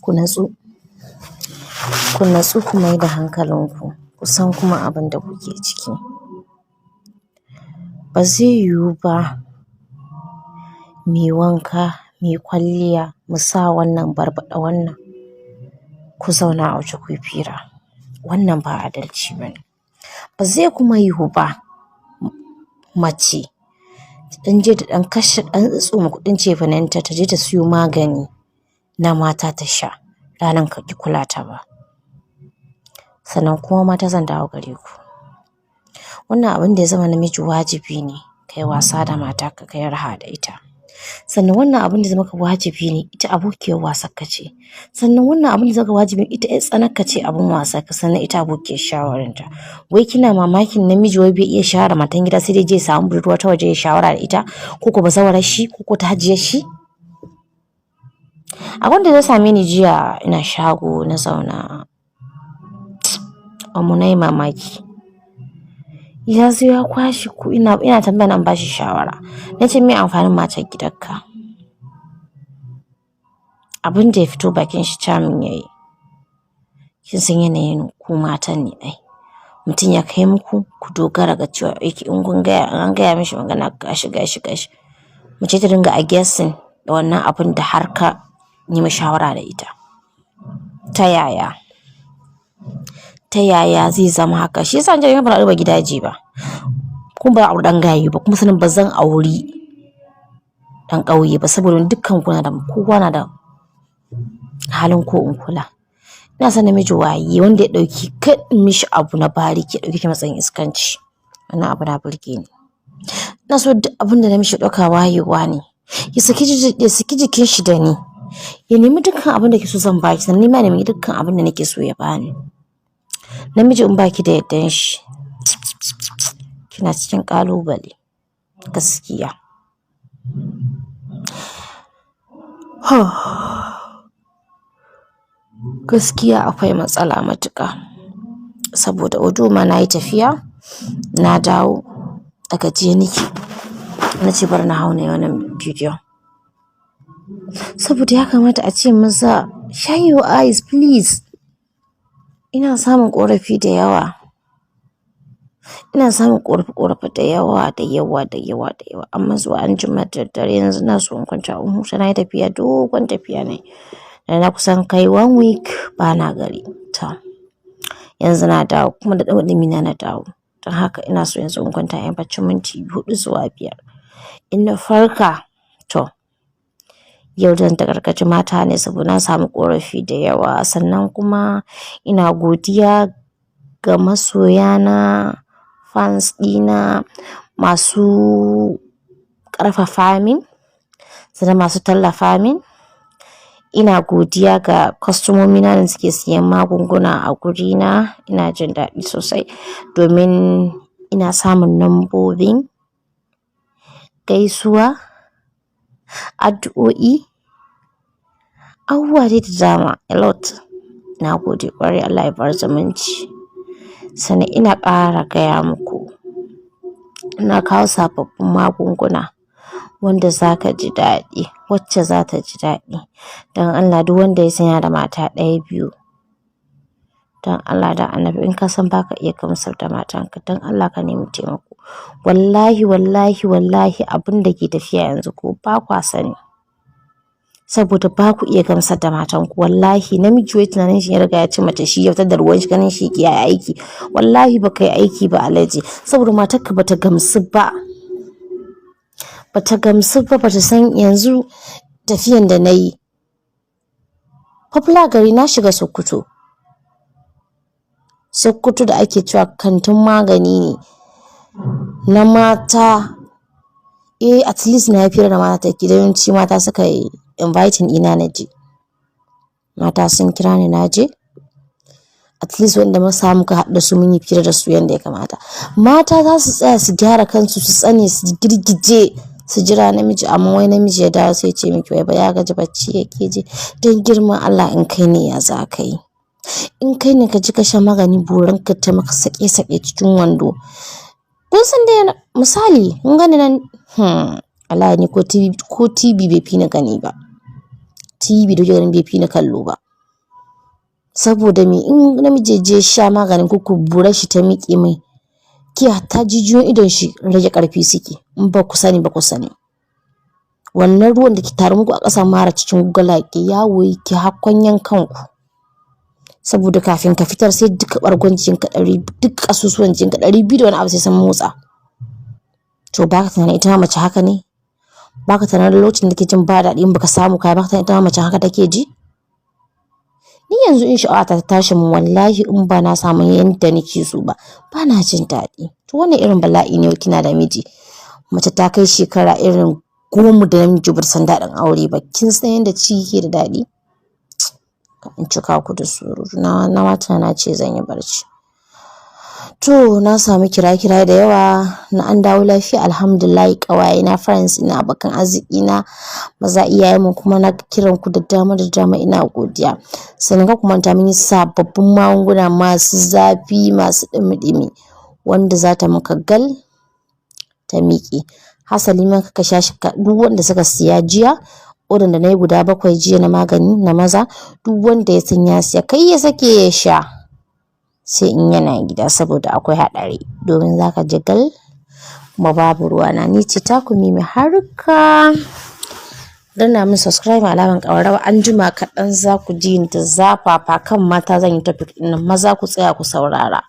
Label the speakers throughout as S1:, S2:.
S1: Ku natsu, ku natsu, ku mai da hankalinku, ku san kuma abin da kuke ciki. Ba zai yiwu ba mu yi wanka, mu yi kwalliya, mu sa wannan, barbaɗa wannan, ku zauna a waje ku yi fira. Wannan ba adalci ba ne. Ba zai kuma yiwu ba mace ta ɗan je ta ɗan kashe, ɗan tsoma kuɗin cefanenta, ta je ta siyo magani na mata ta sha, ranar ka ki kula ta ba. Sannan kuma mata, zan dawo gare ku. Wannan abin da ya zama namiji wajibi ne kai wasa da matarka, kai raha da ita. Sannan wannan abin da zai maka wajibi ne, ita abokiyar wasarka ce. Sannan wannan abin da zai maka wajibi, ita ƴar tsanarka ce, abin wasarka, sannan ita abokiyar shawarinta. Wai kina mamakin namiji wai bai iya shawara matan gida, sai dai je ya samu budurwa ta waje ya shawara da ita, ko ko bazawarar shi, ko ko ta hajiyar shi? Abin da ya same ni jiya, ina shago na zauna, amma na yi mamaki. Ya zo ya kwashe ku, ina tambaya na bashi shawara. Na ce, "Me amfanin matar gidanka?" Abin da ya fito bakin shi, camin yayi, "Kin san yanayin ku matan ne ai. Mutum ya kai muku, ku dogara ga cewa aiki in kun gaya, an gaya mishi magana, gashi gashi gashi." Mace ta dinga a guessing da wannan abin da har ka nemi shawara da ita. Ta yaya? Ta yaya zai zama haka? Shi yasa ni ba ba gidaje ba. Kuma ba auri dan gayu ba, kuma sanin ba zan auri dan ƙauye ba, saboda dukkan kuna da, kowa na da halin ko in kula. Ina son namiji waye wanda ya ɗauki kan mishi abu na bariki, ya ɗauki ki matsayin iskanci. Wannan abu na burge ni. Ina so duk abin da namiji ɗauka wayewa ne. Ya saki jikin shi da ni. Ya nemi dukkan abin da ke so, zan baki, sannan ni ma nemi dukkan abin da nake so ya bani. Namiji in baki da yardan shi, kina cikin ƙalubale gaskiya. Gaskiya akwai matsala matuƙa. Saboda although ma na yi tafiya, na dawo, a gajiye nake. Na ce bari na hau na yi wannan bidiyon. Saboda ya kamata a ce maza, shine your eyes, please. Ina samun ƙorafi da yawa. Ina samun ƙorafe-ƙorafe da yawa, da yawa, da yawa, da yawa. Amma zuwa anjima da daddare, yanzu ina so in kwanta in huta. Na yi tafiya, dogon tafiya ne. Da na kusan kai one week bana gari. To, yanzu na dawo kuma da ɗumi na na dawo. Don haka ina so yanzu in kwanta in bacci minti 4 zuwa 5. In na farka, to, yau zan takarkaci mata ne saboda na samu ƙorafi da yawa. Sannan kuma ina godiya ga masoyana, fans ɗina, masu ƙarfafa min, sannan masu tallafa min. Ina godiya ga kwastomomina da suke siyan magunguna a gurina. Ina jin daɗi sosai domin ina samun lambobin gaisuwa, addu'o'i, abubuwa dai da dama, a lot. Na gode ƙwarai, Allah ya bar zumunci. Sannan ina ƙara gaya muku, ina kawo sababbin magunguna wanda za ka ji daɗi, wacce za ta ji daɗi. Don Allah, duk wanda ya san yana da mata ɗaya, biyu, don Allah da Annabi, in ka san baka iya gamsar da matanka, don Allah ka nemi taimako. Wallahi, wallahi, wallahi, abin da ke tafiya yanzu ko ba kwa sani. Saboda ba ku iya gamsar da matanku. Wallahi namiji wai tunanin shi ya riga ya ci mace, shi ya fitar da ruwan shi, ganin shi ya yi aiki. Wallahi ba ka yi aiki ba, alhaji. Saboda matarka bata gamsu ba. Bata gamsu ba, bata san. Yanzu tafiyan da na yi. Popular gari na shiga Sokoto. Sokoto da ake cewa kantin magani ne na mata. Eh, at least na yi fira da mata ta, yawanci mata suka yi inviting ɗina na je. Mata sun kira ni, na je. At least wanda mun samu muka haɗu da su, mun yi fira da su yanda ya kamata. Mata za su tsaya su gyara kansu, su tsane, su girgije, su jira namiji, amma wai namiji ya dawo sai ya ce miki wai ba ya gaji, bacci yake ji. Don girman Allah, in kai ne, ya za ka yi? In kai ne ka ji ka sha magani, burin ka ta maka sake-sake cikin wando. Kun san dai misali, kun gani nan, wallahi ni ko TV, ko TV bai fi ni gani ba. TV da kuke gani bai fi ni kallo ba. Saboda me? In namiji je sha maganin ku bura shi ta miƙe mai, ki hatta jijiyoyin idon shi rage ƙarfi suke. In ba ku sani ba, ku sani, wannan ruwan da ke taru muku a ƙasa mara cikin gulaƙe yawo yake har kwanyan kanku, saboda kafin ka fitar sai duka ɓargon jikinka ɗari, duk ƙasusuwan jikinka 200 da wani abu sai sun motsa. To, baka tunanin ita ma mace haka ne? Baka tunanin lokacin da kake jin ba daɗi in baka samu kaya, baka tunanin ita ma mace haka take ji? Ni yanzu in sha'awa ta tashi min, wallahi in ba na samu yanda nake so ba, ba na jin daɗi. To, wannan irin bala'i ne? Kina da miji, mace ta kai shekara irin 10 da namiji, ba san daɗin aure ba. Kin san yanda ci yake da daɗi? In cika ku da surutu, na mata na ce zan yi barci. To, na samu kira-kira da yawa na an dawo lafiya, alhamdulillah. Ƙawaye na, friends ina, abokan arziki na maza, iyayen mu kuma, na kiran ku da dama da dama, ina godiya. Sannan ka ku manta, mun yi sababbin magunguna masu zafi, masu ɗumi-ɗumi, wanda za ta maka gal ta miƙe. Hasali ma ka sha shi. Duk wanda suka siya jiya, order da na yi guda bakwai jiya na magani na maza, duk wanda ya san ya siya, kai ya sake ya sha sai in yana gida, saboda akwai haɗari, domin zaka ji gal. Kuma babu ruwana, ni ce taku Mimi Harka. Danna min subscribe, alaman ƙararrawa. An jima kaɗan za ku ji ni da zafafa kan mata. Zan yi topic ɗin nan, maza ku tsaya ku saurara.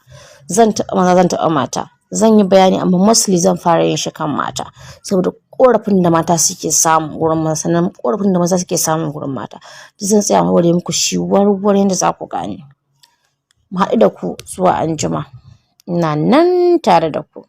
S1: Zan taɓa maza, zan taɓa mata, zan yi bayani, amma mostly zan fara yin shi kan mata, saboda ƙorafin da mata suke samu gurin maza, sannan ƙorafin da maza suke samu gurin mata. Duk zan tsaya warware muku shi warware yanda za ku gane. Mu haɗu da ku zuwa anjima, ina nan tare da ku.